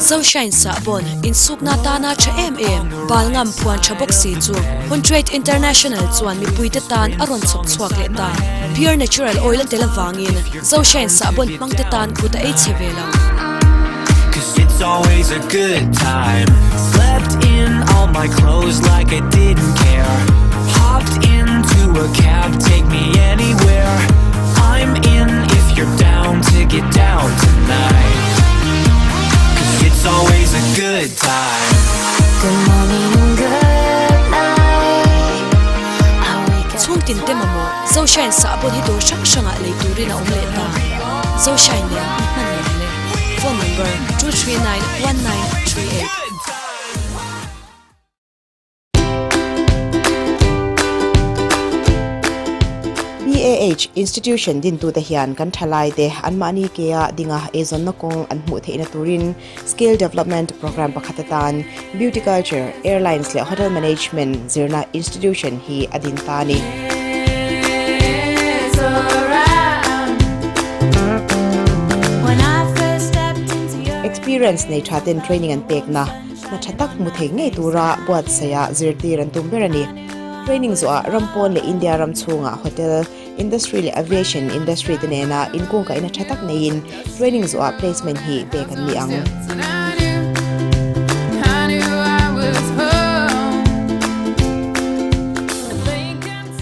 Zoshine sahbawn insukna tana tha em em bal ngam phuan tha bawk si chu Hun Trade International chuan mipuite tan a rawn chhawp chhuak leh ta. Pure natural oil a tel avangin Zoshine sahbawn hmangte tan kut a ei chhe ve lo. Chhungtin te mamawh Zoshine sahbawn hi dawr hrang hrangah lei turin a awm leh ta. Zoshine nen i hman nuam le. Phone number, 239 1938. BAH Institution dintute hian kan thalaite anmahni kea dinga eizawnna kawng an hmuh theihna turin Skill Development Programme pakhat atan Beauty Culture, Airlines leh Hotel Management zirna institution hi a din ta a ni. Experience nei tha ten training an pekna hna tha tak hmu thei ngei tura buatsaih ah zirtir an tum ber a ni. Training zawhah ram pawn leh India ram chhungah hotel industry leh aviation industry te nena inkungkaihna tha tak neiin training zawhah placement hi pek an ni ang.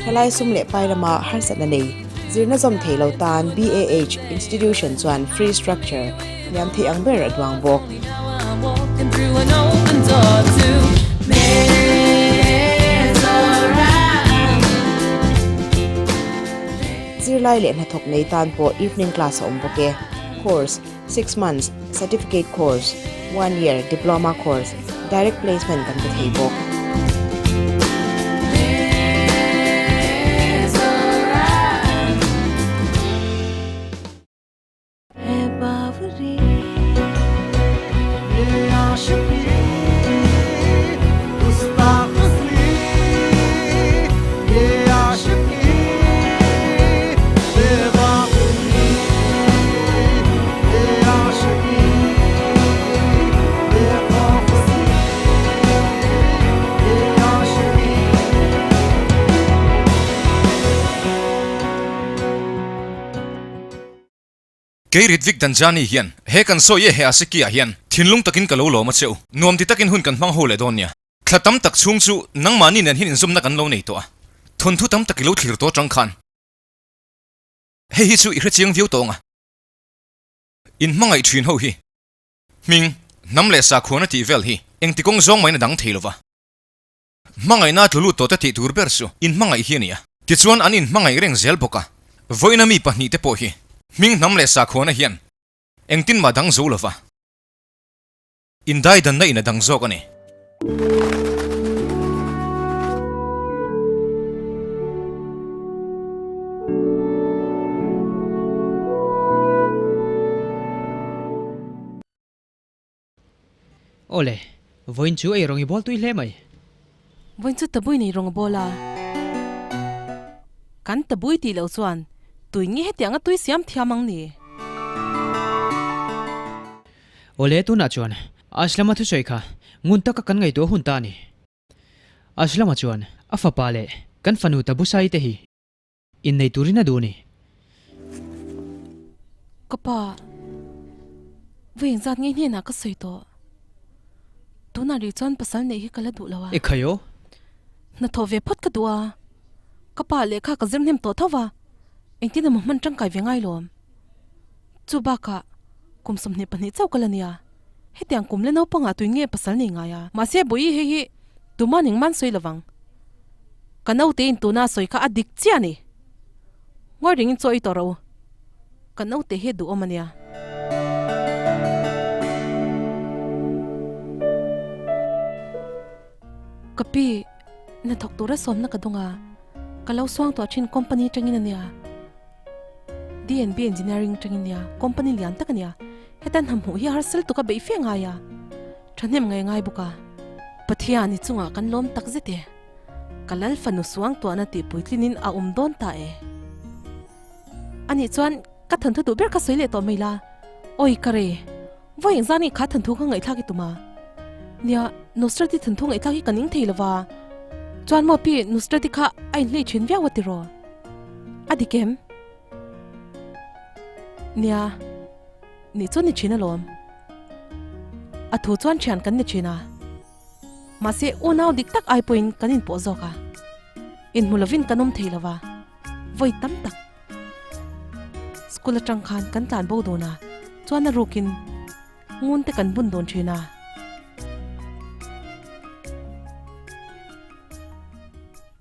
Thalai sum leh pai lama harsatna nei zirna zawm thei lo tan BAH institution chuan free structure hniam thei ang ber a duang bawk. Zirlai leh hnathawk nei tan pawh evening class a awm bawk e. Course, Six months, Certificate course, One year, Diploma course, Direct placement kan pe thei bawk. Kei Ritvik Danjani hian he kan sawi e he Asiki ah hian thinlung takin ka lo lawm a che u. Nuam ti takin hun kan hmang ho leh dawn nia. Thla tam tak chhung chu nangmahni nen hian inzawmna kan lo nei tawh a, thawnthu tam tak i lo thlir tawh atang khan hei hi chu i hrechiang viau tawng a. In hmangaih thin ho hi hming, hnam leh sakhuana tih vel hi engti kawng zawng maiin a dang thei lova. Hmangaihna a tlu lut tawh te tih tur ber chu in hmangaih hi a ni a. Tichuan an in hmangaih reng zel bawk a, vawiina mi pahnih te pawh hi hming, hnam leh sakhuana hian engtin mah dang zo lova. Indaidanna in a dang zawk a ni. Awle, vawiin chu ei rawng i bawl tui hle mai. Vawiin chu tabui nei rawng a bawl a. Kan tabui tih loh chuan tui nge hetiang a tui siam thiam ang ni? Awle tunah chuan Aslama thusawi kha ngun taka kan ngaihtuah hun ta a ni. Aslama chuan a fapa leh kan fanu Tabusai te hi innei turin a duh a ni. Ka pa, vawi engzat nge hnenah ka sawi tawh? Tunah rih chuan pasal neih hi ka la duh lo a. E khai aw. Hnathawh ve phawt ka duh a, ka pa lehkha ka zir hnem tawh tho va, engtin emaw hman tangkai ve ngai lawm. Chu bakah, kum 22 chauh ka la nia. Hetiang kum le naupangah tuin nge pasal nei ngai a? Mahse, Bawihi hei hi tuman engman sawi lovang. Ka naute in tuna a sawi kha a dik chiah a ni. Ngawi ringin chaw ei tawh rawh u. Ka naute hi a duhawm a nia. Ka pi, hnathawk tura sawmna ka dawng a, ka lo suang tawh thin company atangin a nia. DNB Engineering atangin nia, company lian tak a nia. Heta hna hmuh hi harsal tuk a beih fe ngai a, thahnem ngai ngai bawk a. Pathian i chungah kan lawm tak zet e. Ka lal fanu suang tuahna tih puitlinin a awm dawn ta e. Anih chuan ka thanthu duh ber kha sawi leh tawh mai la. Awi ka rei. Vawi engzah nih kha thanthu kha ngaihthlak i tum a? Nia, Nusrati thanthu ngaihthlak hi ka ning thei lova. Chuan maw pi, Nusrati kha a inhlei thin viau a tiraw? A dik em? Nia, nih chu ni thin alawm. A thu chuan thian kan ni thin a. Mahse, unau dik tak ai pawhin kan inpawh zawk a. Inhmu lovin kan awm thei lova, vawi tam tak. School atang khan kan tlan bo dawn a, chuan a rukin ngun te kan bun dawn thin a.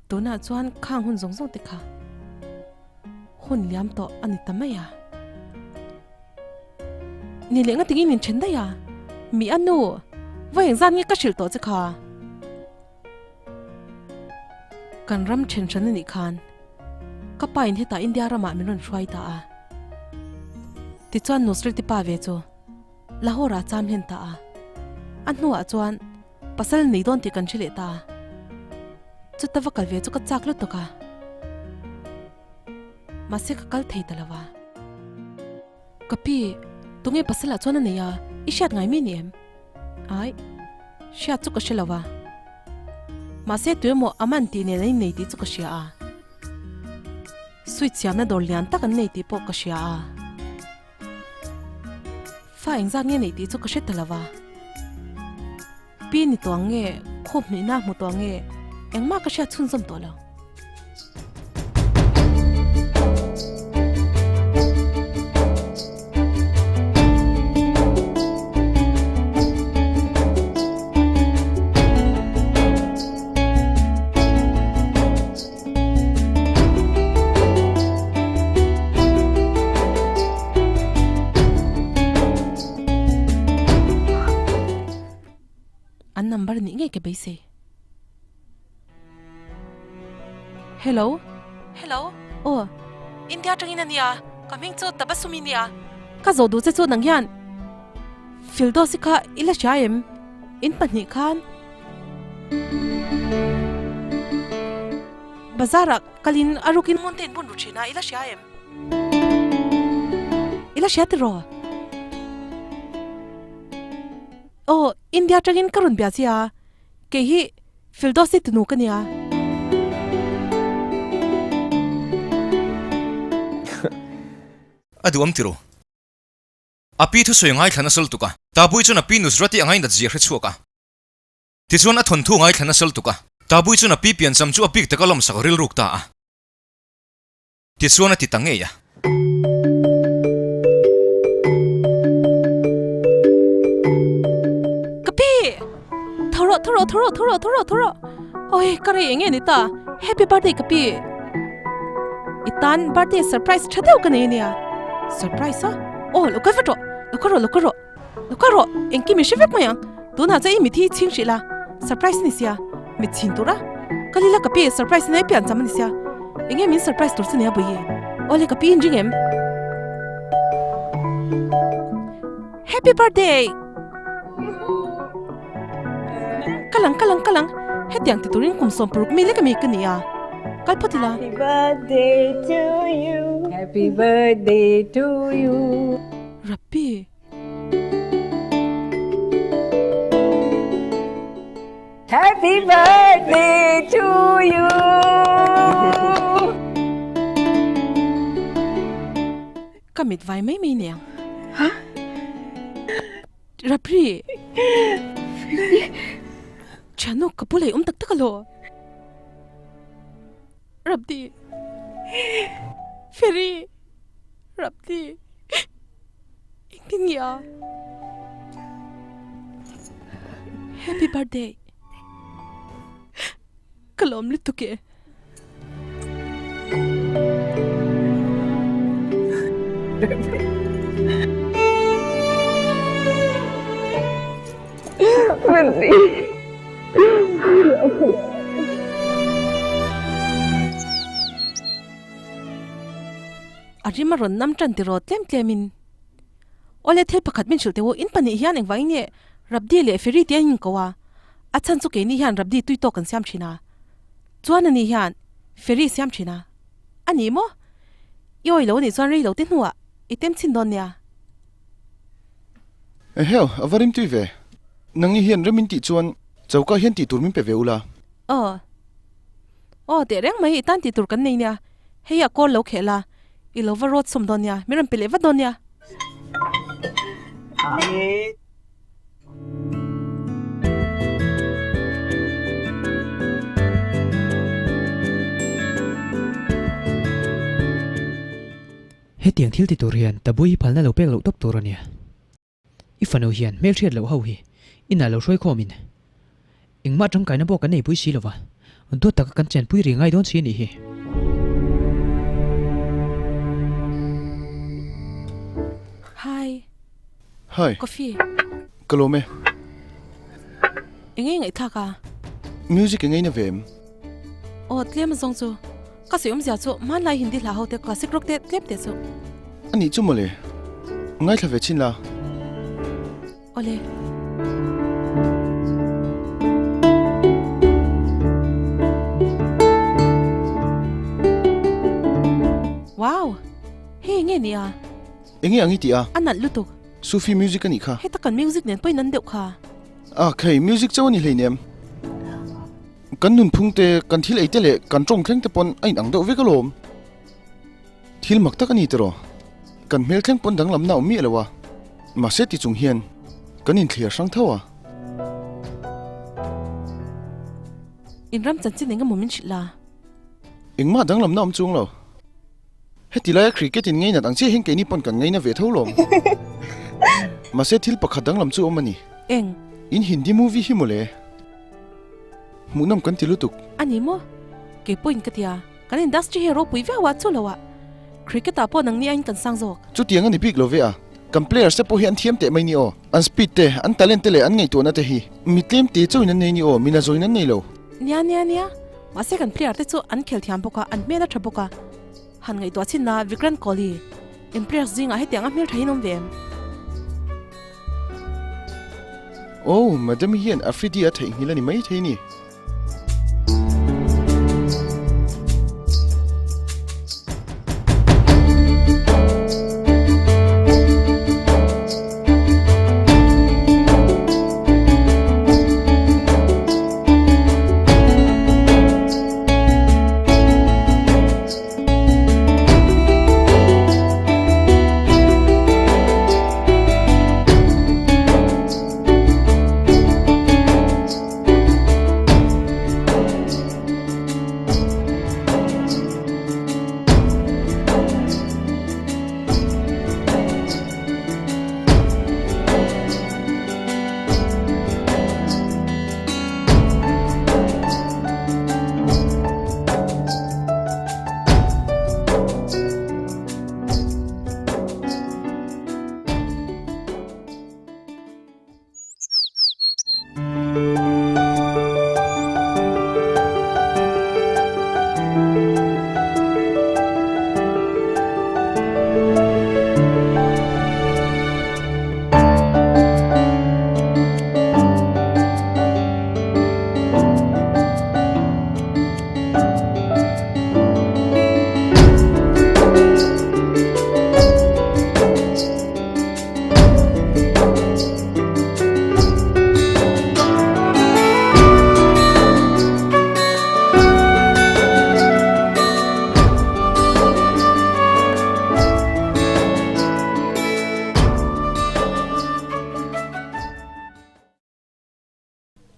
Tunah chuan khang hun zawng zawng te kha hun liam tawh a ni ta mai a. Ni leh nga tingin min then daih a, mi a nu, vawi engzat nge ka hrilh tawh che kha? Kan ram then hran a nih khan ka pa in hetah India ramah min rawn hruai ta a. Tichuan Nusreti pa ve chu Lahore ah cham hlen ta a. A hnuah chuan pasal nei dawn tih kan hre leh ta a. Chuta va kal ve chu ka chak lutuk a. Mahse ka kal thei ta lo va. Ka pi, tunge pasal ah chuan a nei a, i hriat ngai mi ni em? Ai, hriat chu ka hre lo va. Mahse tuemaw a man tih nen an innei tih chu ka hria a. Sweet siamna dawr lian tak an nei tih pawh ka hria a. Fa engzat nge neih tih chu ka hre ta lo va. Pi ni tawh ang nge, khup hnihna hmu tawh ang nge, engmah ka hriat chhunzawm tawh lo. An number nih ngei ka beisei. Hello. Hello. Aw. India atangin a nia. Ka hming chu Tabasumi nia. Ka zawh duh che chu nang hian Fildosi kha i la hria em? In pahnih khan Bazar ah kalin a rukin hmun te in bun ru thin a, i la hria em? I la hria tiraw? Aw, India atangin ka rawn bia che a, kei hi Fildosi tunu ka nia. A duham tiraw? A pi thusawi ngaithla nasal tuk a, Tabui chuan a pi Nusrati a ngainat zia hre chhuak a. Tichuan a thawnthu ngaithla nasal tuk a, Tabui chuan a pi piancham chu a bik taka lawmsak rilruk ta a. Tichuan a ti ta ngei a. Ka pi! Tho rawh, tho rawh, tho rawh, tho rawh, tho rawh, tho rawh! Awi, ka rei eng nge ni ta? Happy birthday ka pi! I tan birthday surprise tha deuh ka nei ania. Surprise a? Aw, lo kal vat rawh, lo kal rawh, lo kal rawh, lo kal rawh, engkim i hre vek mai ang. Tunah chuan i mithi chhing hrih la, surprise a ni sia. Mit chhin tur a? Ka lila ka pi, surprise nei pian cham a ni sia. Enge min surprise tur chu nia Bawihi? Awle ka pi in ring em? Happy birthday! Ka lang, ka lang, ka lang. Hetiang ti turin kum 60 mi lek ami ka ni a. Kal phawt ila. Happy birthday to you. Happy birthday to you. Rabbi. Happy birthday to you. Ka mit vai mai mai niang. Ha? Rabri. Thiannu ka bula i awm tak tak alaw? Rabdi. Feri. Rabdi. Engtin nge a? Happy birthday. Ka lawm lutuk e. A rim a rawn nam tan tiraw tlem tlemin. Awle thil pakhat min hrilh teh u, in pahnih hian engvangin nge Rabdi leh Feri te an inko a? A chhan chu keini hian Rabdi tui tawk kan siam thin a. Chuan ani hian Feri siam thin a. A ni maw? I awi lo anih chuan rei lo te hnuah i tem chhin dawn nia. Eheu, a va rimtui ve. Nangni hian rem in tih chuan choka hian tih tur min pe ve ula. Aw. Aw, teh reng mai i tan tih tur kan nei nia. Hei a kawl lo kheh la, i lo va rawt sawm dawn nia, min rawn pe leh vat dawn nia. Hetiang thil ti tur hian Tabui hi phalna lo pek loh tawp tur a nia. I fanu hian hmelhriat loh ho hi inah lo hruai khawmin engmah tangkaina pawh kan neipui si lova, duat taka kan chenpui ri ngai dawn si a nih hi. Hi. Hi. Coffee. Ka lawm e. Eng nge ngaihthlak a? Music eng ngeina ve em? Aw tlem zawng chu. Ka sawi awmzia chu hmanlai Hindi hla ho te classic rock te tlem te chu. A nih chu mawle. Ngaithla ve chin la. Awle. Wow! Hei enge ni a? Enge ang i tih a? A nalh lutuk. Sufi music a nih kha. Heta kan music nen pawhin an deuh kha. A khei, music chauh a ni hleinem. Kan nunphung te, kan thil ei te leh kan tawng thleng te pawn a inang deuh vek alawm. Thil mak tak a ni tiraw? Kan hmel thleng pawn danglamna a awm miah lo a, mahse ti chung hian kan inthliar hrang tho a. In ram chanchin eng emaw min hrilh la? Engmah danglamna a awm chuang lo. Heti laia cricket in ngainat ang chiah hian keini pawn kan ngaina ve tho lawm. Mahse thil pakhat danglam chu awm a ni. Eng? In Hindi movie hi mawle. Hmuhnawm kan ti lutuk. A ni maw? Kei pawhin ka tia, kan industry hi a ropui viau a, chu lo ah cricket ah pawh nangni aiin kan sang zawk. Chutiang a ni bik lo ve a, kan players te pawh hi an thiam teh mai ni aw. An speed te, an talent te leh an ngaihtuahna te hi mi tlem te chauhin an nei ni aw, mina zawin an nei lo. Nia nia nia, mahse kan player te chu an khel thiam bawk a, an hmel a tha bawk a. Han ngaihtuah chin la Vikrant Kohli, in players zingah hetiang a hmel tha hi an awm ve em? Oh, Madam hian Afridi a theihnghilh a ni maithei ni.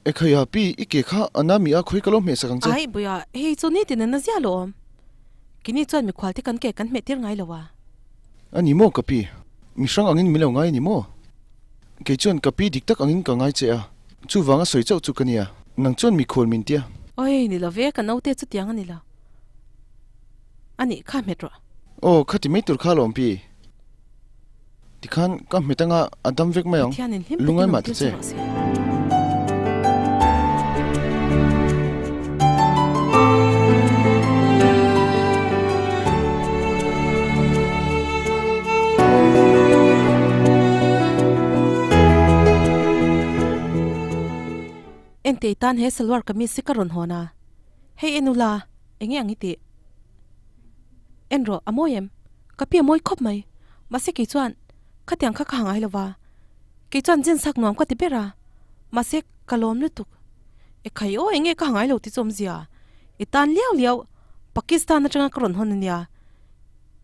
Ekhaiha pi i ke kha a na mi a khawi ka lo hmeh sak ang che. Ai buia hei chu nitin an na zia lo awm. Kini chuan mikhual te kan ke kan hmeh tir ngai lo a. A ni maw ka pi? Mi hrang angin min lo ngai a ni maw? Kei chuan ka pi dik tak angin ka ngai che a, chuvanga sawi chauh chu ka nia. Nang chuan mikhual min tia. Oi ni lo ve ka naute chu tiang a ni lo. A nih kha hmet rawh. Aw khati mai tur kha alawm pi. Tikhan ka hmet anga a dam vek mai ang, Pathianin hlim takin lungai awm mah ta tir che che. rawh se. Entei tan he salwar kameez hi ka rawn hawn a, hei en ula, enge ang i tih? En rawh, a mawi em? Ka pi a mawi khawp mai. Mahse kei chuan khatiang kha ka ha ngai lo va. Kei chuan jeans hak nuam ka ti ber a, mahse ka lawm lutuk. E khai aw enge ka ha ngai lo ti chu awmzia, i tan liau liau Pakistan atanga ka rawn hawn ania.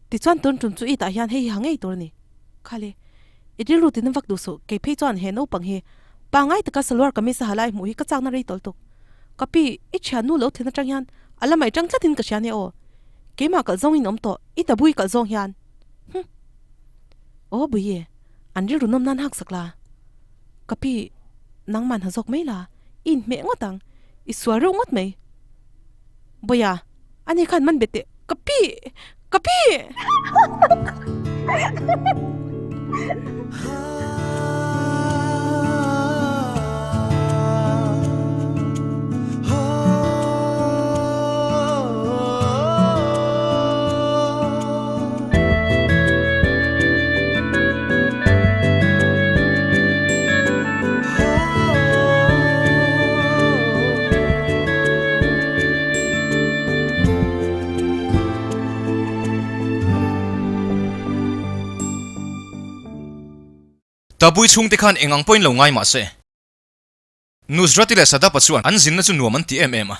Tichuan tun tum chu i tah hian hei hi ha ngei tur a ni. Khale, i rilru tin vak duh suh, kei phei chuan he naupang hi pangai taka salwar kameez a ha lai hmuh hi ka chakna rei tawlh tuk. Ka pi, i thiannu lo thlen atang hian a la mai tang tlatin ka hria nia aw. Keimah kalh zawngin awm tawh, i tabui kalh zawng hian. Huh. Aw Buyi, an rilru nawm nan hak sak la. Ka pi, nangman ha zawk mai la, i inhmeh ngawt ang, i sual reuh ngawt mai. Bawia, ani khan man bet teh, ka pi! Ka pi! Tabui chhungte khan eng ang pawhin lo ngai mah se. Nusrati leh Sadapa chuan an zinna chu nuam an ti em em a.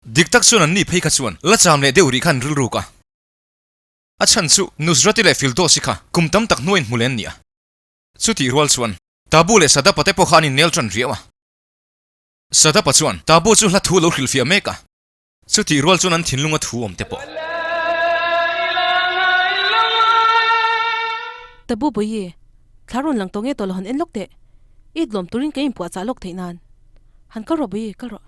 Dik tak chuan an ni phei kha chuan la cham leh deuh rih khan rilruk a. A chhan chu Nusrati leh Fildosi kha kum tam tak hnuaiin hmu len nia. Chutih rual chuan Tabu leh Sadapa te pawh kha an innel tan riau a. Sadapa chuan Tabu chu hla thu lo hrilhfiah mek a. Chutih rual chuan an thinlunga thu awm te pawh. Tabu Bawihi, thla rawn lang tawh nge tawh lo han en lawk teh. I tlawm turin ka inpuahchah lawk theih nan. Han kal rawh Bawihi, kal rawh.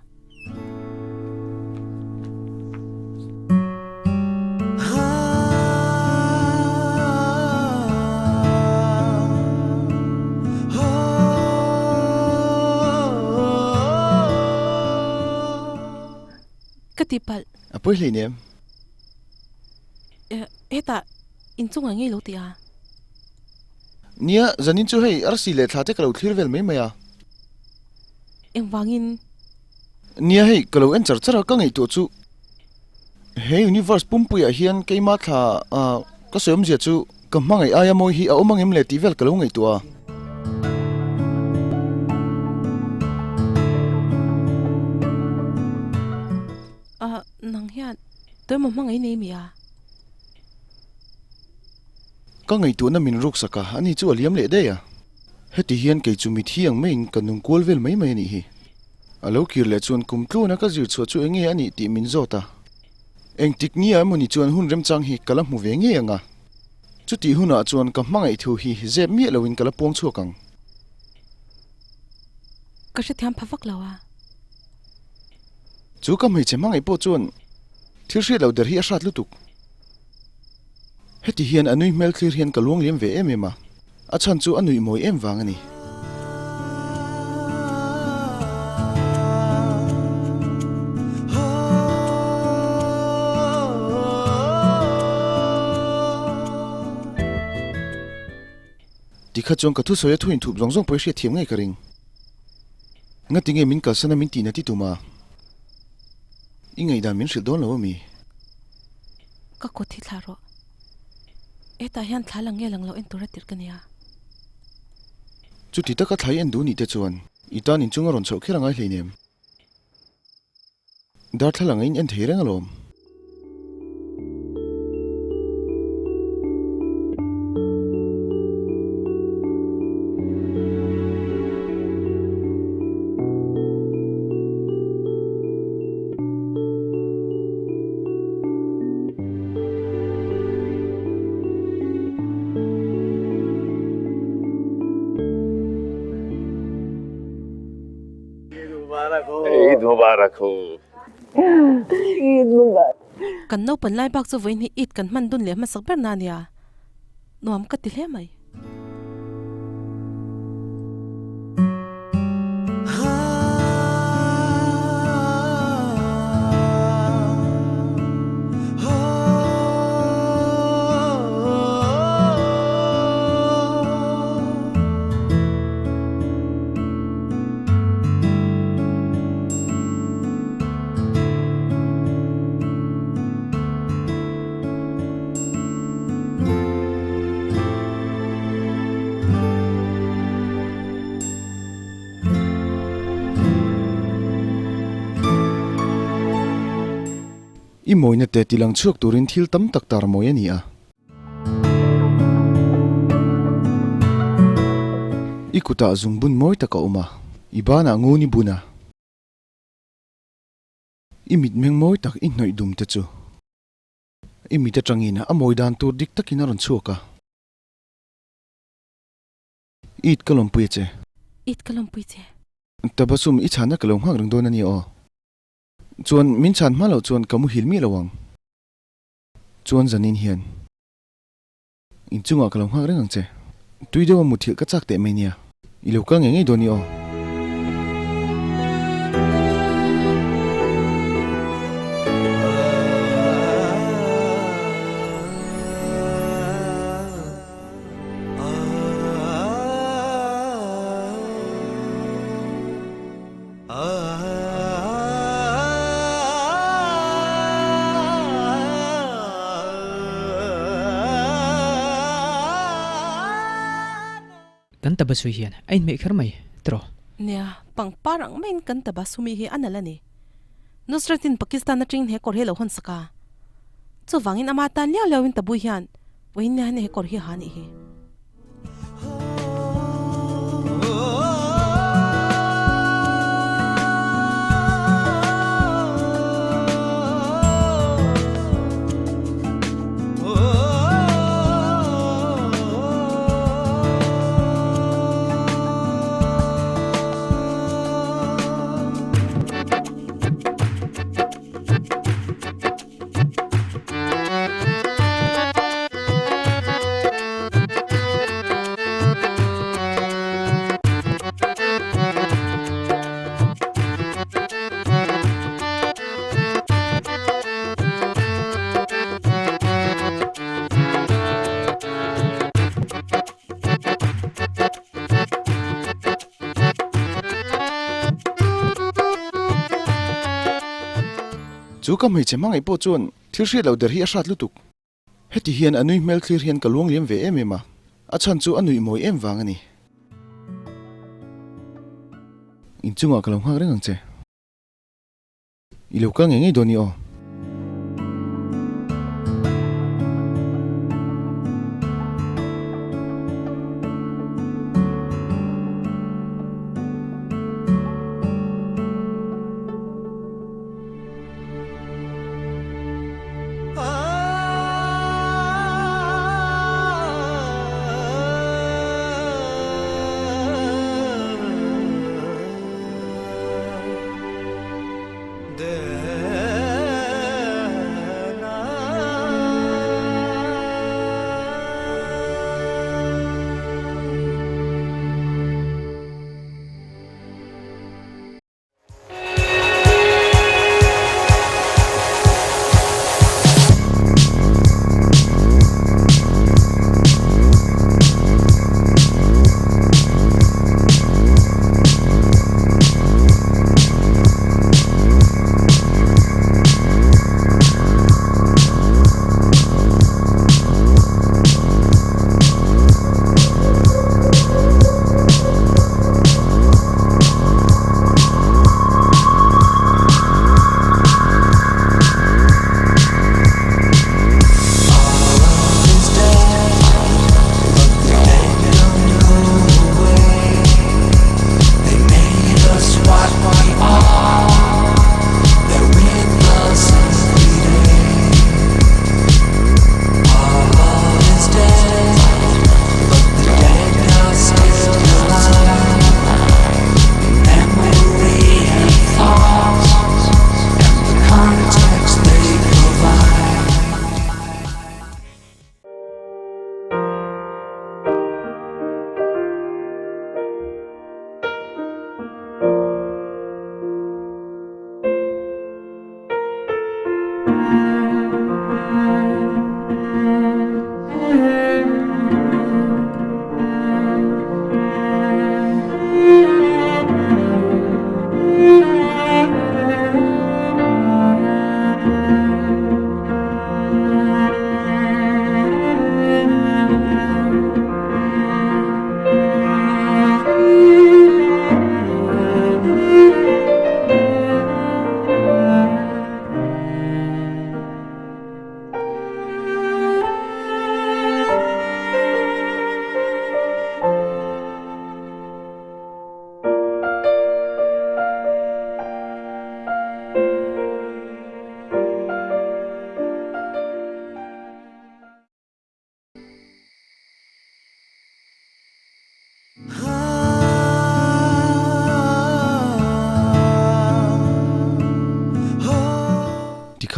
Ka ti palh. A pawi hleinem. Hetah inchungah ngei lo ti a. Nia, zanin chu hei arsi leh thla te ka lo thlir vel mai mai a. Engvangin? Nia hei, ka lo en char char a, ka ngaihtuah chu he universe pumpuiah hian keima thla ka sawi awmzia chu ka hmangaih aia mawi hi a awm angem le tih vel ka lo ngaihtuah a. A, nang hian tuemaw hmangaih nei mi a? Ka ngaihtuahna min ruksak a, ani chu a liam leh daih a. Heti hian kei chu mithi ang maiin ka nung kual vel mai mai a nih hi. A lo kir leh chuan kum tluana ka zir chhuah chu enge a nih tih min zawt a. Engtik nia emawni chuan hun remchang hi ka la hmu ve ngei ang a. Chutih hunah chuan ka hmangaih thu hi zep miah loin ka la puang chhuak ang. Ka hrethiam pha vak lo a. Chu ka hmeichhe hmangaih pawh chuan thil hriat loh der hi a hrat lutuk. Heti hian a nui hmel thlir hian ka luang liam ve em em a, a chhan chu a nuih mawi em vang a ni. Tikha chuan ka thusawi a thu inthup zawng zawng pawh i hriatthiam ngei ka ring. Ngati nge min kalsan a min tihna ti tum a? I ngaihdan min hrilh dawn lo ami? Ka kut hi thlah rawh. Hetah hian thla lang nge lang lo en tur a tirh ka nia. Chuti taka thla i en duh nih te chuan i tan inchung a rawn chhoh kher a ngai hleinem. Darthlalang a in en thei reng alawm. Eid Mubarak ho. Eid Mubarak. Kan naupan lai bak chu vawiin hi Eid kan hman dun leh hmasak ber na ania. Nuam ka ti hle mai. mawina te tilang chhuak turin thil tam tak tar mawi a ni a. I kutah zungbun mawi tak a awm a, i banah ngun i bun a. I mitmeng mawi tak i hnawih dum te chu i mit atangin a mawi dan tur dik takin a rawn chhuak a. It ka lawmpui a che. It ka lawmpui che. Tabasum i chhanna ka lo nghak reng dawn a ni aw. Chuan min chhan hma loh chuan ka muhil miah lo ang. Chuan zanin hian inchungah ka lo nghak reng ang che. Tui deuha muthilh ka chak teh mai nia. I lo kal ngei ngei dawn i aw. Kan tabasui hian a inhmeh kher mai tiraw? Nia, pangpar ang maiin kan tabasumi hi a nalh a ni. Nusratin Pakistan atangin he kawr hi a lo hawn sak a. Chuvangin ama tan liau liauin tabu hian Vawiin hian he kawr hi a ha a nih hi. Chu ka hmeichhe hmangaih pawh chuan thil hriat loh der hi a hrat lutuk. Heti hian a nui hmel thlir hian ka luang liam ve em em a, a chhan chu a nuih mawi em vang a ni. Inchungah ka lo nghak reng ang che. I lo kal ngei ngei dawn i aw.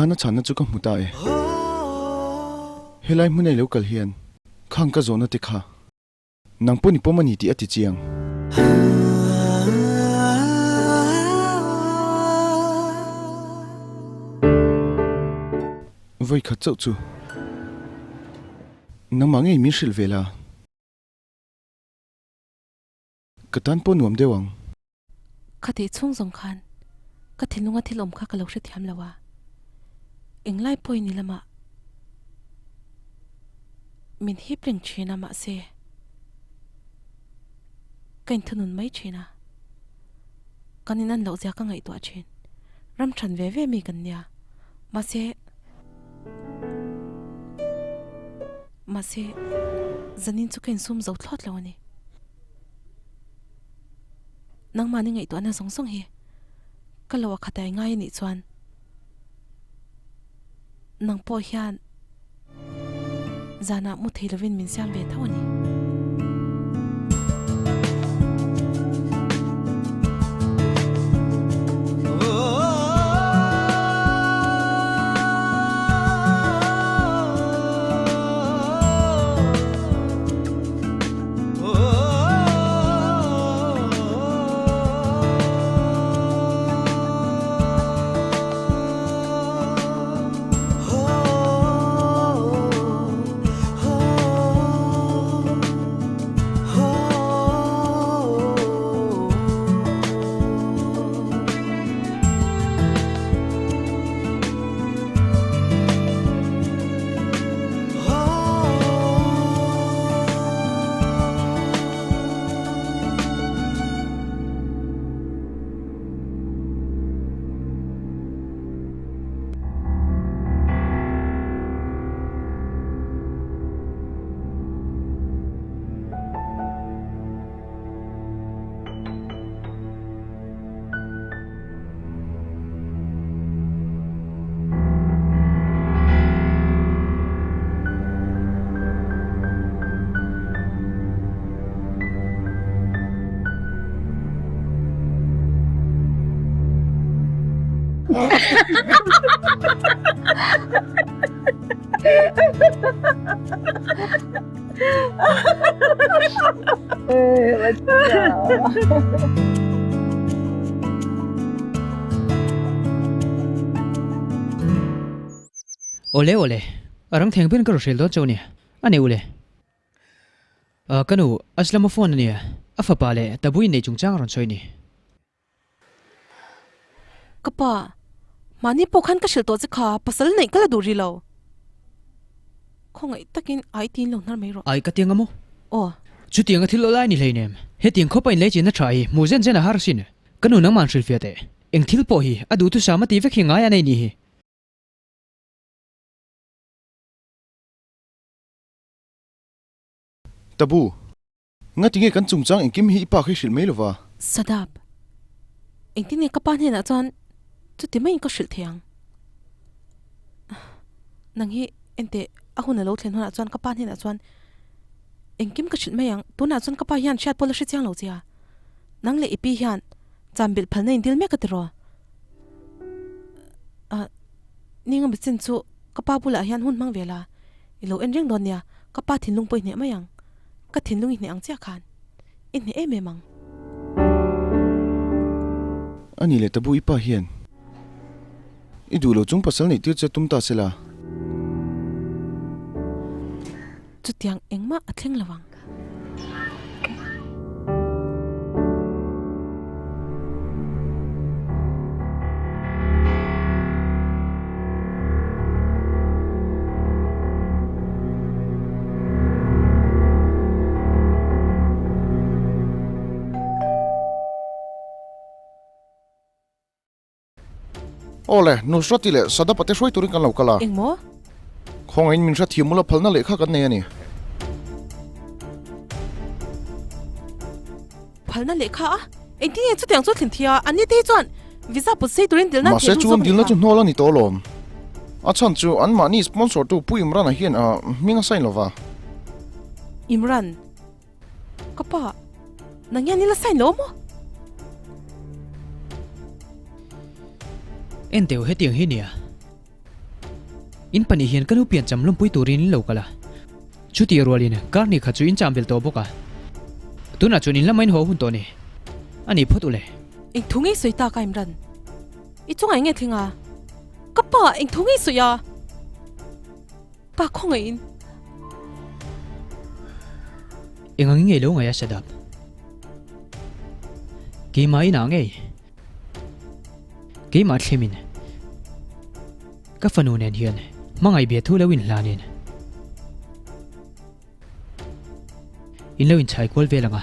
Tikhan a chhanna chu ka hmu ta e. Helai hmun a i lo kal hian khang ka zawhna te kha nang pawh ni pawm a ni tih a ti chiang. Vawi khat chauh chu nangmah ngei min hrilh ve la. Ka tan pawh nuam deuh ang. Khatih chhung zawng khan ka thinlunga thil awm kha ka lo hrethiam lo a, englai pawhin i lamah min hip reng thin a mahse ka inthunun mai thin a, kan in an loh zia ka ngaihtuah thin, ram than ve ve mi kan nia mahse. Mahse zanin chu ka insum zo thlawt lo a ni. Nangmahni ngaihtuahna zawng zawng hi ka lo a khatai ngai a nih chuan nang pawh hian zanah mu thei lovin min siam ve tho a ni. Awle awle, a rang thleng ber ka rawn hrel dawn chauh a nia, a nei ule. Ka nu, Aslama phone a nia, a fapa leh Tabu innei chungchang a rawn sawi a ni. Ka pa, mahni pawh khan ka hrilh tawh che kha, pasal neih ka la duh rih lo. Khawngaih takin ai tiin lo hnar mai rawh. Ai ka tiang a maw? Aw. Chutiang a thil aw lai ni hleinem. Hetiang khawpa inlei chin a tha hi hmuh zen zen a har asin. Ka nu nangmah an hrilhfiah teh. Eng thil pawh hi a duhthusam a tih vek hi ngai a nei ni hi. Tabu, Ngati nge kan chungchang engkim hi i pa kha i hrilh mai lova? Sadap, Engtin nge ka pa hnenah chuan chuti maiin ka hrilh thei ang? Nang hi enteh a hun a lo thlen hunah chuan ka pa hnenah chuan engkim ka hrilh mai ang. Tunah chuan ka pa hian hriat pawh la hre chiang lo che a. Nang leh i pi hian chan bilh phalna in dil mek a ti raw? Ah, ninga michin chu ka pa bulah hian hun hmang ve la, i lo en reng dawn nia, ka pa thinlung pawh i hneh mai ang. Ka thinlung i hneh ang chiah khan i hneh em em ang. A nih leh Tabu i pa hian i duh lo chung pasal neih tir che tum ta se la. Chutiang engmah a thleng lo ang. Awle, Nusrati leh Sadapa te hruai turin kan lo kal a. Engmaw? Khawngaihin min hrethiam mula phalna lehkha kan nei a ni. Phalna lehkha a? Engtin nge chutiang chu a thlen thei a? Anni te hi chuan visa put sei turin dilna an Mahse thei chu zawk a ni dilna kha. chu hnawl a ni tawh alawm. A chhan chu anmahni sponsor tu Pu Imran-a hian hming a sign lova. Imran, Ka pa, nang hian i la sign lo maw? Enteu hetiang hi nia. In pahnih hian ka nu piancham lawmpui turin in lo kal a. Chutih rualin kar ni khat chu in cham vel tawh bawk a. Tunah chuan in lama in haw hun tawh ni. A ni phawt ule. Eng thu ngei sawi tak a Imran? I chungah eng nge thleng a? Ka pa eng thu ngei sawi a? Pa khawngaihin. Eng angin ngei lo ngaih a Sadap? Keimah inah ngei. Keimah thlemin ka fanu nen hian hmangaih bia thu lo inhlanin in lo inchhai kual vel ang a.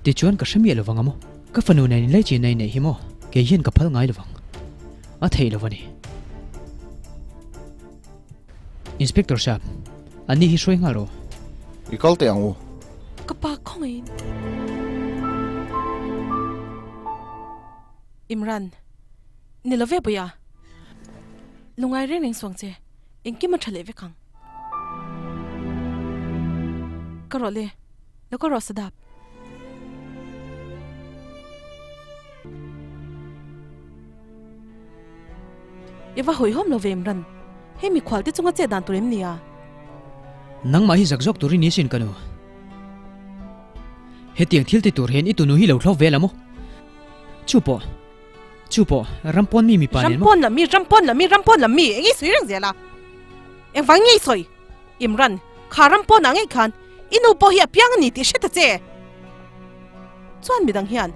Tichuan ka hre miah lovang a maw? Ka fanu nen inlai chin na inneih hi maw? Kei hian ka phal ngai lovang. A theih lo a ni. Inspector Sahab, anni hi hruai nghal rawh. I kal teh ang u. Ka pa khawngaihin. Imran, Ni lo ve Bawia. Lungai reng reng suang che, engkim a tha leh vek ang. Ka rawh le, lo ka rawh Sadap. I va hawihawm lo ve Imran, hei mikhual te chunga chet dan tur em nia? Nangmah hi zak zawk tur i ni sin ka nu. Hetiang thil ti tur hian i tunu hi lo thlawk vel a maw? Chu pawh, chu pawh ram pawn mi mipa nen maw? Ram pawn lam mi, ram pawn lam mi, ram pawn lam mi, eng i sawi reng zel a? Engvang nge i sawi? Imran, kha ram pawnah ngei khan i nu pawh hi a piang a ni tih hre ta che. Chuan midang hian,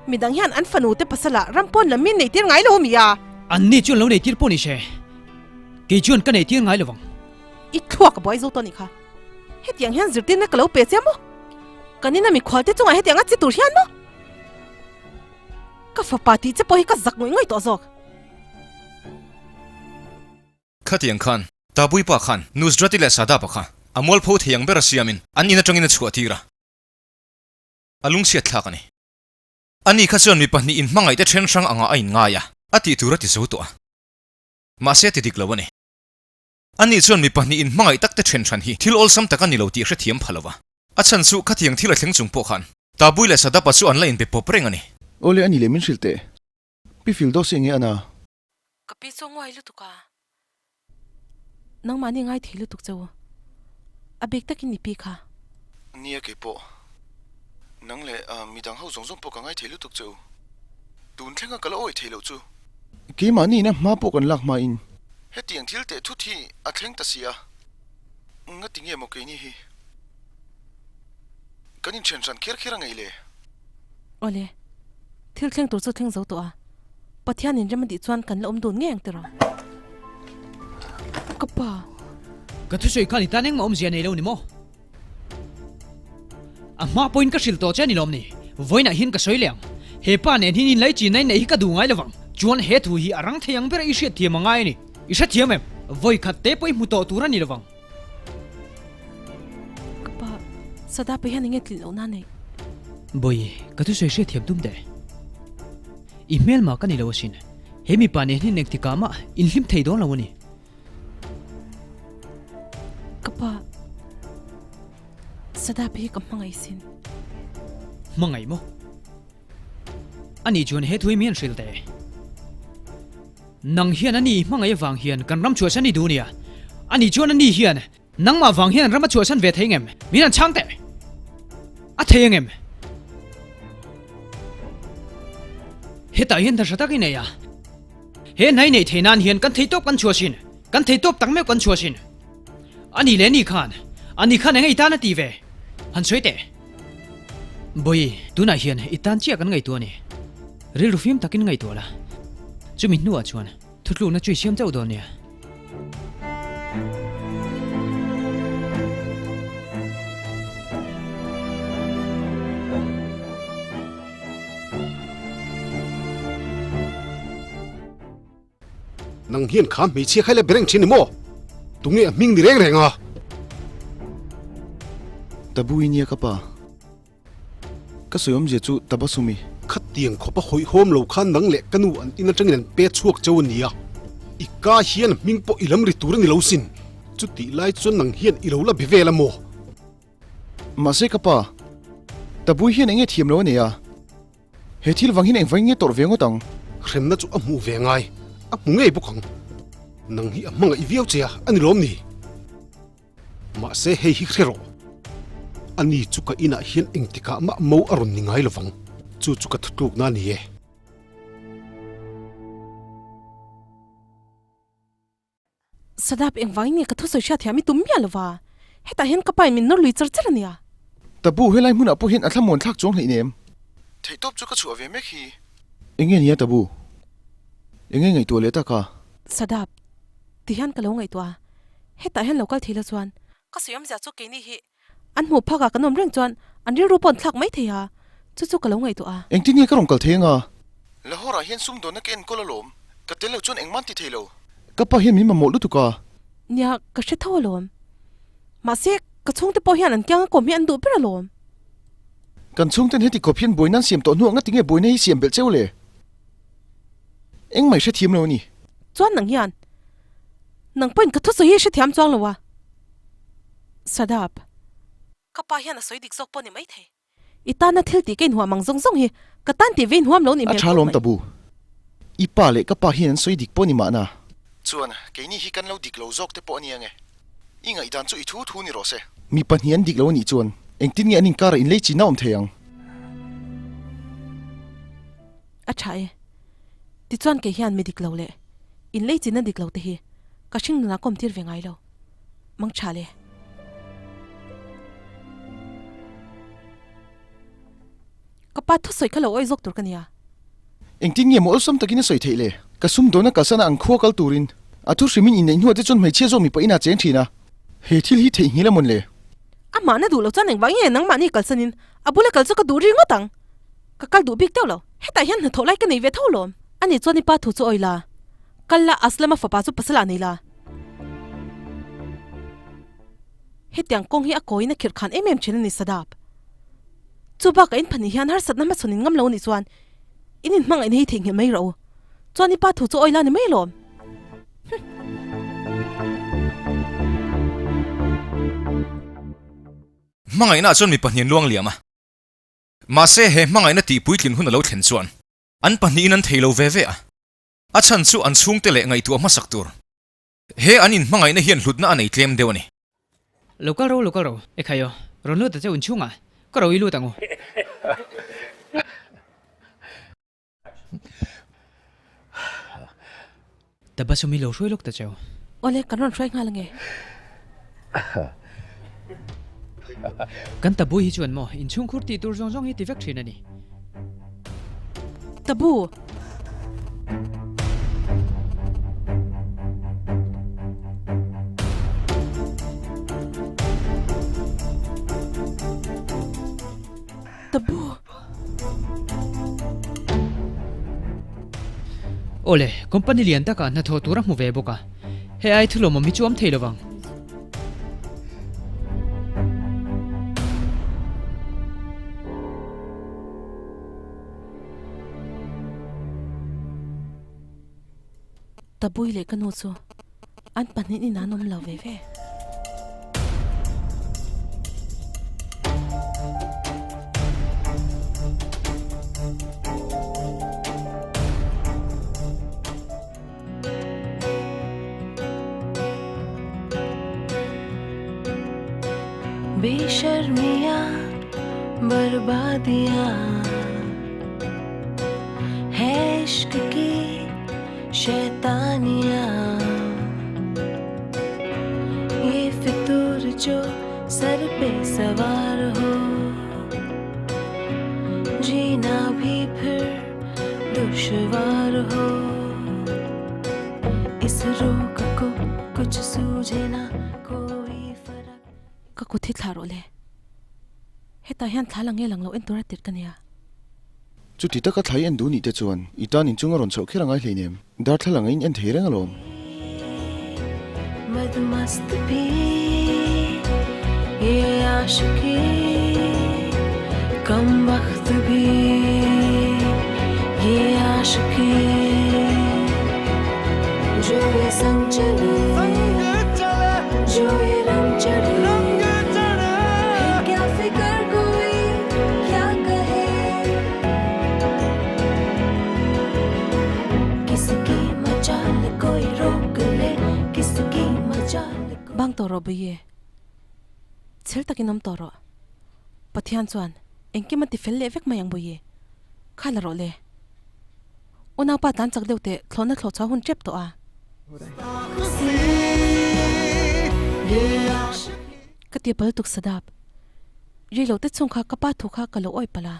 midang hian an fanu te pasalah ram pawn lam min nei tir ngai lo a mi a? Anni chuan lo nei tir pawh ni se, kei chuan ka nei tir ngai lovang. I thluak a buai zo tawh a nih kha. Hetiang hian zirtirna ka lo pe che maw? Kan ina mikhual te chungah hetiang a che tur hian maw? Ka fapa tih che pawh hi ka zak ngawih ngawih tawh zawk. Khatiang khan, Tabuipa khan Nusrati leh Sadapa kha a mualpho thei ang ber a siamin an in atangin a chhuah tir a, a lungchhiat thlak a ni. Ani kha chuan mi pahnih inhmangaihte then hrang angah a inngai a, a tih tur a ti zo tawh a. Mahse a ti dik lo a ni. Ani chuan mi pahnih inhmangaih takte then hran hi thil awlsam tak a ni lo tih hrethiam pha lo a. A chhan chu khatiang thil a thleng chung pawh khan Tabui leh Sadapa chu an la inpe pawp reng a ni. Awle a ni leh min hrilh teh. Pi Fildos enge a na? Ka pi chu a nguai lutuk a. Nangmahni ngai thei lutuk che u. A bik takin i pi kha. Nia kei pawh. Nang leh midang ho zawng zawng pawh ka ngai thei lutuk che u. Tun thlenga ka la awi thei loh chu. Keimahni ina hma pawh kan lak hmain. Hetiang thil teh thut hi a thleng ta si a. Ngati nge maw keini hi. Kan inthen hran kher kher a ngeih le. Awle. Thil thleng tur chu thleng zo tawh a. Pathian in rem a tih chuan kan la awm dun ngei ang tiraw? Ka pa. Ka thusawi khan i tan engmah awmzia nei lo ni maw? A hma pawhin ka hrilh tawh che a ni lawm ni? Vawiinah hian ka sawi leh ang. He pa nen hian inlai chinna in neih hi ka duh ngai lovang. Chuan he thu hi a rang thei ang ber a i hriatthiam a ngai a ni. I hrethiam em? Vawi khat te pawh i hmu tawh tur a ni lovang. Ka pa, Sadapa hian enge tlin lohna a neih? Bawi, ka thusawi hriatthiam tum teh. I hmelma ka ni lo asin. He mipa nen hian engtikah mah inhlim thei dawn lo a ni. Ka pa, Sadapa hi ka hmangaih sin. Hmangaih maw? Ani chuan he thu hi min hrilh teh. Nang hian ani hmangaih avang hian kan ram chhuahsan i duh nia. Ani chuan ani hian nangmah vang hian ram a chhuahsan ve thei ngem? Min han chhang teh. A thei angem? Hetah hian hna hra tak i nei a. He hna i neih theih nan hian kan theihtawp kan chhuahsin. Kan theihtawp tak meuh kan chhuahsin. Ani leh ani khan, ani khan eng nge i tan a ti ve? Han sawi teh. Bawi, tunah hian i tan chiah kan ngaihtuah a ni. Rilru fim takin ngaihtuah la. Chumi hnuah chuan thutlukna chu i siam chauh dawn nia. Nang hian kha hmeichhia kha i la be reng thin ni maw? Tunge a hming ni reng reng a? Tabu i nia ka pa. Ka sawi awmzia chu Tabasumi. Khatiang khawp a hawihhawm lo khan nang leh ka nu an in atangin an pe chhuak cheu a nia. I ka hian hming pawh i lam ri tur a ni lo sin. Chutih lai chuan nang hian i lo la be vel a maw? Mahse ka pa, Tabu hian enge thiam lo a nei a? He thil vang hian engvangin nge tawrh ve ngawt ang? Hremna chu a hmuh ve ngai, a hmu ngei bawk ang. Nang hi a hmangaih viau che a, a ni lawm ni? Mahse hei hi hre rawh, ani chu ka inah hian engtikah mah mo a rawn ni ngai lovang, chu chu ka thutlukna a ni e. Sadap engvangin nge ka thusawi hriat thiam i tum miah lova, hetah hian ka pa in min nawr lui char char a nia. Tabu, helai hmunah pawh hian a thlamuan thlak chuang hleinem. Theihtawp chu ka chhuah ve mek hi. Enge nia Tabu? Enge ngaihtuah leh tak a? Sadap, ti hian ka lo ngaihtuah a, hetah hian lo kal thei la chuan. Ka sawi awmzia chu keini hi an hmuh phakah kan awm reng chuan an rilru pawh an thlak mai thei a, chu chu ka lo ngaihtuah a. Engtin nge ka rawn kal thei anga? Lahore ah hian sumdawnna ka enkawl alawm, ka tel lo chuan engmah an ti thei lo. Ka pa hian min mamawh lutuk a. Nia, ka hre tho alawm. Mahse, ka chhungte pawh hian an kianga kawm hi an duh ber alawm. Kan chhungten heti khawp hian buaina an siam tawh hnuah ngati nge buaina hi siam belh cheu le? Engmah i hrethiam lo a ni. Chuan nang hian nang pawhin ka thusawi hi i hrethiam chuang lo a. Sadap, ka pa hian a sawi dik zawk pawh ni maithei. I tana thil tih ka inhuam ang zawng zawng hi ka tan tih ve inhuam lo ni hmel khawp mai. A tha lawm Tabu. I pa leh ka pa hian an sawi dik pawh ni mahna. Chuan, keini hi kan lo dik lo zawk te pawh a ni ange. I ngaihdan chu i thu thu ni rawh se. Mi pahnih an dik lo a nih chuan engtin nge an inkarah inlei chin a awm thei ang? A tha e. Tichuan kei hian mi dik lo leh inlei chin a dik lo te hi ka hring nunah ka awm tir ve ngai lo. Mang tha le. Ka pa thusawi kha lo awi zawk tur ka nia. Engtin nge maw awlsam takin a sawi theih le? Ka sumdawn a kalsan a ang khua kal turin a thu hrimin inneih hnuah te chuan hmeichhia zawk mipa inah cheng thin a, he thil hi theihnghilh a mawn le? Amahna duh lo chuan engvang nge nangmahni kalsanin a bula kal chu ka duh ringawt ang. Ka kal duh bik deuh lo. Hetah hian hnathawh lai ka nei ve tho lawm. Ani chuan i pa thu chu awi la, kal la Aslama fapa chu pasal ah nei la. Hetiang kawng hi a kawiin a khirh khan em em thin a ni Sadap. Chu bakah in pahnih hian harsatna hmachhawn in ngam lo nih chuan in inhmangaihna hi theihnghilh mai rawh u. Chuan i pa thu chu awi la ni mai lawm. Hmangaihna ah chuan mi pahnih an luang liam a. Mahse he hmangaihna tih puitlin hun a lo thlen chuan an pahnihin an thei lo ve ve a. A chhan chu an chhungte leh ngaihtuah hmasak tur. He an inhmangaihna hian hlutna a nei tlem deuh a ni. Lo kal ro, lo kal ro. Ekhai aw, rawn lut ta che inchhungah ka ro i lut ang u. Tabasum hi lo hruai lawk ta cheu. Awle, kan rawn hruai nghal ange. Kan Tabu hi chuan maw inchhungkhur tih tur zawng zawng hi ti vek thin a ni. Tabu! Tabu! Awle, company lian takah hnathawh tur a hmu ve bawk a, hei ai thulawmawm hi chu awm thei lovang. Tabui leh ka nu chu an pahnih in an awm lo ve ve. Ka kut hi thlah rawh le. Hetah hian thla la nge lang lo en tur a tirh ka nia. Chuti taka thla i en duh nih te chuan i tan inchung a rawn chhoh kher a ngai hleinem. Darthlalang a in en thei reng alawm. rawh Bawihi. Chhel takin awm tawh rawh. Pathian chuan engkim a ti fel leh vek mai ang Bawihi. Kha la rawh le. Unaupa tlan chak deuh teh thlawhna thlawh chhuah hun tep tawh a. Ka ti pal tuk Sadap. Rei lo te chhung kha ka pa thu kha ka lo awih palh a.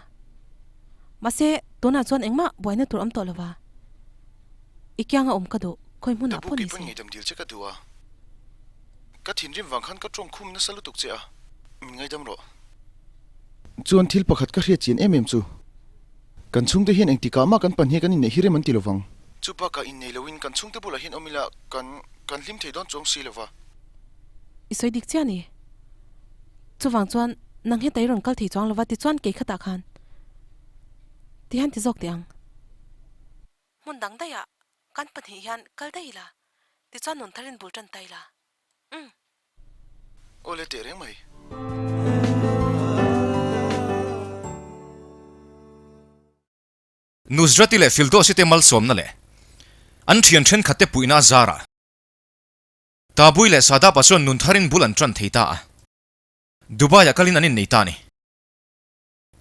Mahse tunah chuan engmah buaina tur awm tawh lo va. I kianga awm ka duh, khawi hmunah pawh ni se. Tabu kei pawn ngaihdam dil che ka duh a. Ka thinrim vang khan ka tawng khum nasa lutuk che a, min ngaidam rawh. Chuan thil pakhat ka hriat chian em em chu, kan chhungte hian engtikah mah kan pahnih kan inneih hi rem an ti lovang. Chu bakah innei loin kan chhungte bulah hian awm ila kan kan hlim thei dawn chuang si lova. I sawi dik chiah a ni. Chuvang chuan nang heta i rawn kal thei chuang lova tichuan kei khatah khan tihian ti zawk teh ang. Hmun dang daihah kan pahnih hian kal daih ila, tichuan nun tharin bul tan ta ila. Umm. Aw le teh reng mai. Nusrati leh Fildosi te malsawmna leh an thian thenkhat te puihna a zarah Tabui leh Sadapa chuan nun tharin bul an tan thei ta a, Dubai-ah kalin an innei ta a ni.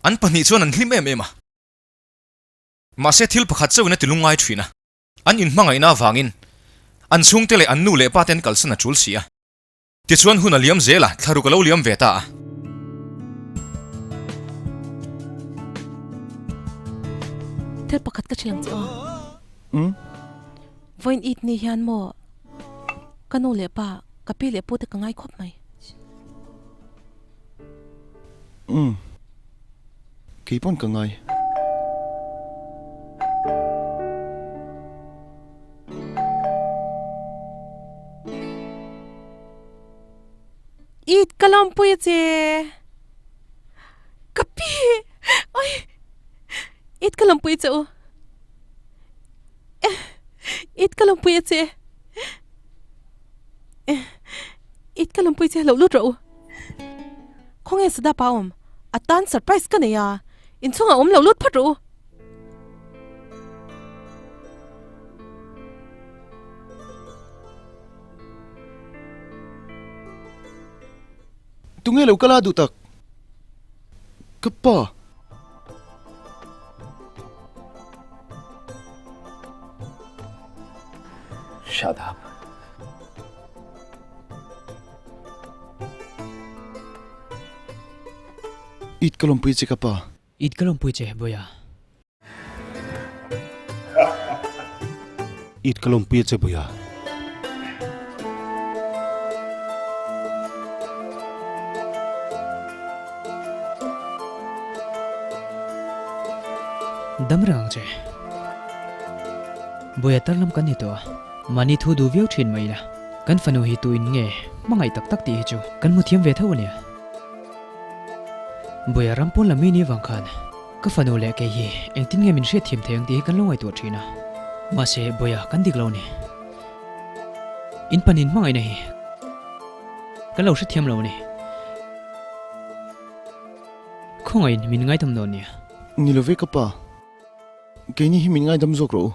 An pahnih chuan an hlim em em a. Mahse thil pakhat chauhin a ti lungngai thin a, an inhmangaihna avangin an chhungte leh an nu leh pa te an kalsan a tul si a. Tichuan hun a liam zel a, thlaruk a lo liam ve ta a. Thil pakhat ka hrilh ang che aw. Vawiin it ni hian maw ka nu leh pa, ka pi leh pu te ka ngai khawp mai. Umm. Kei pawn ka ngai. It ka lawmpui a che. Ka pi. Oi. It ka lawmpui che u. It ka lawmpui a che. It ka lawmpui che lo lut rawh u. Khawnge Sadapa a awm? A tan surprise ka nei a, inchhungah awm lo lut phawt rawh u. Tunge lo kal a duh tak? Ka pa. Shadab. It ka lawmpui che ka pa. It ka lawmpui che Boya. It ka lawmpui che Boya. Dam reng ang che. Boya tar lam kan ni tawh a, mahni thu duh viau thin mai ila. Kan fanu hi tu in nge hmangaih tak tak tih hi chu kan hmu thiam ve tho a nia. Buia ram pawn lam mi ni avang khan ka fanu leh kei hi engtin nge min hriat thiam thei ang tih hi kan lo ngaihtuah thin a. Mahse Buia kan dik lo a ni. In panin hmangaihna hi kan lo hrethiam lo a ni. Khawngaihin min ngaidam dawn nia. Ni lo ve ka pa. Keini hi min ngaidam zawk rawh u.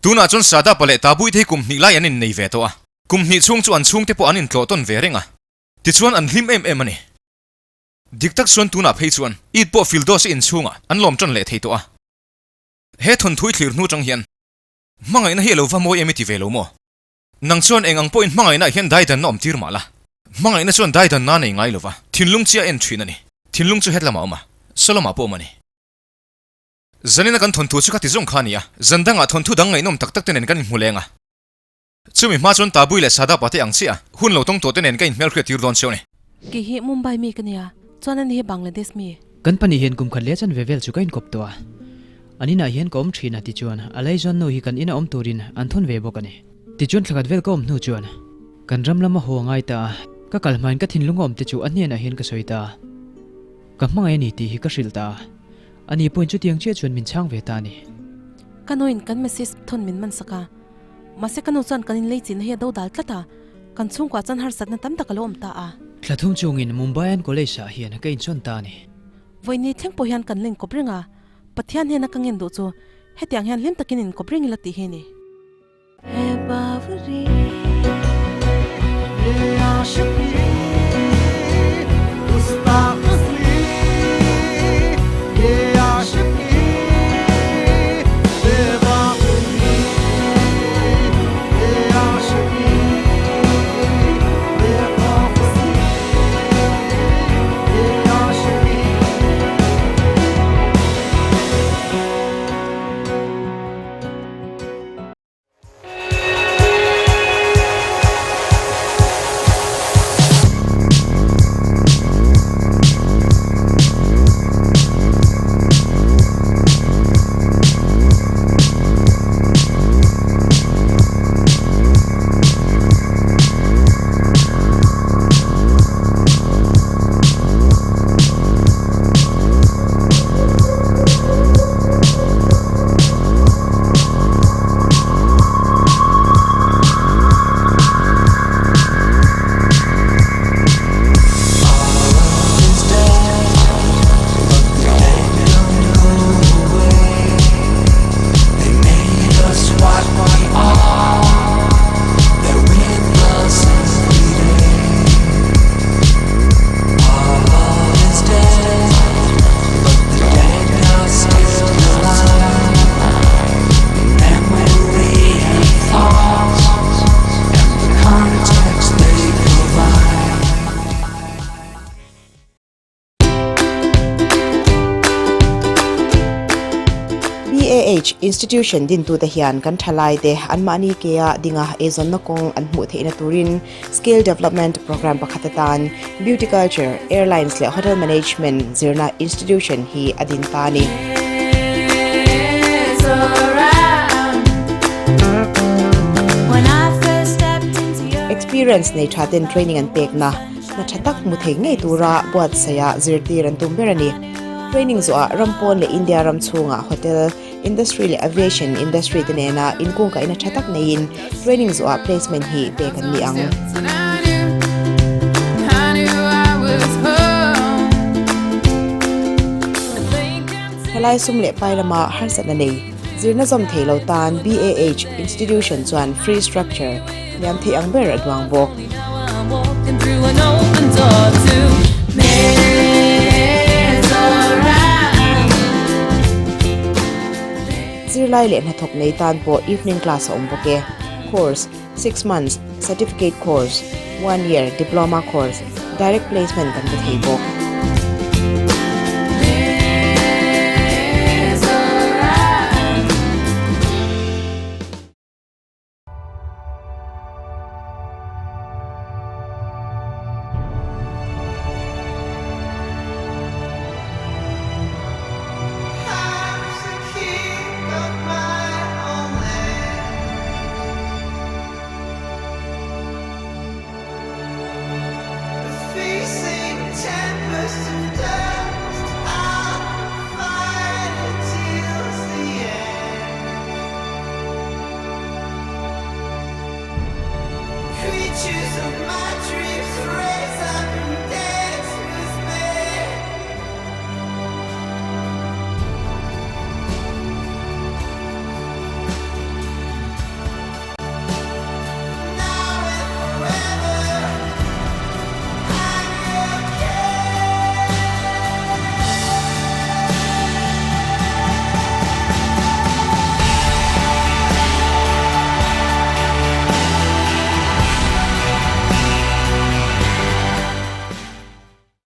Tunah chuan Sadapa leh Tabuite hi kum hnih lai an innei ve tawh a, kum hnih chhung chu an chhungte pawh an intlawh tawn ve reng a, tichuan an hlim em em a ni. Dik tak chuan tunah phei chuan Eid pawh Fildos-a inchhungah an lawm tan leh thei tawh a. He thawnthui thlir hnu chang hian Hmangaihna hi a lo va mawi em i ti ve lo maw? Nang chuan eng ang pawhin hmangaihnaah hian daidanna awm tir mah la. Hmangaihna chuan daidanna a nei ngai lo va, thinlung chiah a en thin a ni. Thinlung chu hetlamah a awm a, sawlamah pawh a awm a ni. Zanina kan thawnthu chu ka ti zawng kha a ni a, zan dangah thawnthu dang ngaihnawm tak tak te nen kan inhmu leng a. Chumi hma chuan Tabui leh Sadapa te ang chiah a, hun lo tawng tawh te nen ka inhmelhriat tir dawn cheu a ni. Kei hi Mumbai mi ka nia, chuan ani hi Bangladesh mi. Kan pahnih hian kum khat leh chan ve vel chu ka inkawp tawh a, an inah hian ka awm thin a tichuan a laizawn nu hi kan ina awm turin an thawn ve bawk a ni. Tichuan thlakhat vel ka awm hnu chuan kan ram lama haw a ngai ta a, ka kal hmain ka thinlung a awm te chu a hnenah hian ka sawi ta a, ka hmangaih a ni tih hi ka hrilh ta a, ani pawhin chutiang chiah chuan min chhang ve ta a ni. Ka nuin kan message thawn min man sak a, Mahse ka nu chuan kan inlei chinna hi a do dal tlat a, kan chhungkuah chuan harsatna tam tak a lo awm ta a. Thla thum chungin Mumbai an college ah hian ka insawn ta a ni. Vawiini thleng pawh hian kan la inkawp reng a, Pathian hnena ka ngen duh chu hetiang hian hlim takin inkawp reng ila tih hi a ni. BAH Institution dintute hian kan thalaite anmahni kea dinga eizawnna kawng an hmuh theihna turin Skill Development Programme pakhat atan Beauty Culture, Airlines leh Hotel Management zirna institution hi a din ta a ni. Experience nei tha ten training an pekna hna tha tak hmu thei ngei tura buatsaih ah zirtir an tum ber a ni. Training zawhah ram pawn leh India ram chhungah hotel Industry leh Aviation Industry te nena inkungkaihna tha tak neiin training zawhah placement hi pek an ni ang. Thalai sum leh pai lama harsatna nei zirna zawm thei lo tan BAH Institution chuan free structure hniam theih ang ber a duang bawk. Zirlai leh hnathawk nei tan pawh evening class a awm bawk e. Course, Six months, Certificate course, One year, Diploma course, Direct placement kan pe thei bawk.